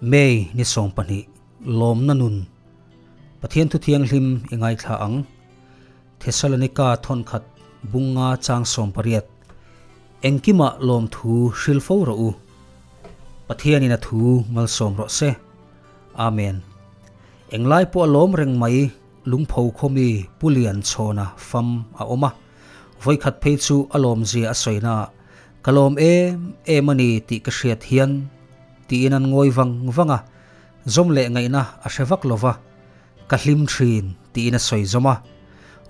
May ni 20 lawmna nun Pathian thu thianghlim i ngaithla ang. Thesalonika thawnkhat bunga chang 18 Engkima lawmthu hril fo rawh u. Pathianin a thu malsawm rawh se. Amen. Englai pawh a lawm reng mai lungpho khawmi Pu Lianchhawna fam a awm a. Vawikhat phei chu a lawmzia a sawina ah ka lawm em em a ni tih ka hriat hian tiin an ngawi vang vang a, zawm leh ngaihna a hre vak lo va, ka hlim thin tiin a sawi zawm a.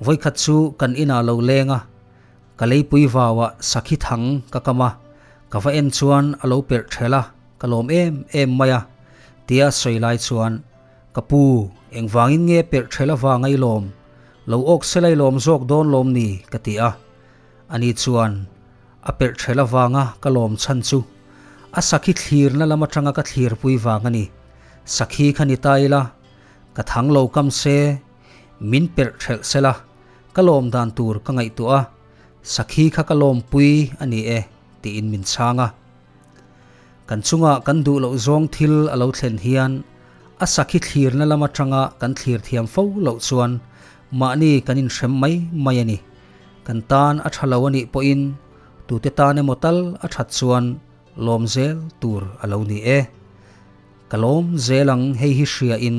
Vawikhat chu kan inah lo leng a, ka leipui vauah sakhi thang ka kam a, ka va en chuan a lo perh ṭhel a, ka lawm em em mai a, tia sawi lai chuan Ka pu, engvangin nge perh ṭhel avang ai lawm? Lo awk sel ai lawm zawk dawn lawm ni? ka ti a. Ani chuan, A perh ṭhel avanga ka lawm chhan chu a sakhi thlirna lam aṭanga ka thlirpui vang a ni. Sakhi kha ni ta ila, ka thang lo kam se, min perh ṭhelh sela, ka lawm dan tur ka ngaihtuah a, sakhi kha ka lawmpui a ni e, tiin min chhang a. Kan chunga kan duh loh zawng thil a lo thlen hian a sakhi thlirna lam atanga kan thlir thiam fo loh chuan mahni kan inhrem mai mai a ni. Kan tan a tha lo a nih pawhin tute tan emaw tal a that chuan lawm zel tur a lo ni e. Ka lawm zel ang hei hi hriain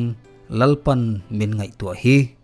Lalpan min ngaihtuah hi.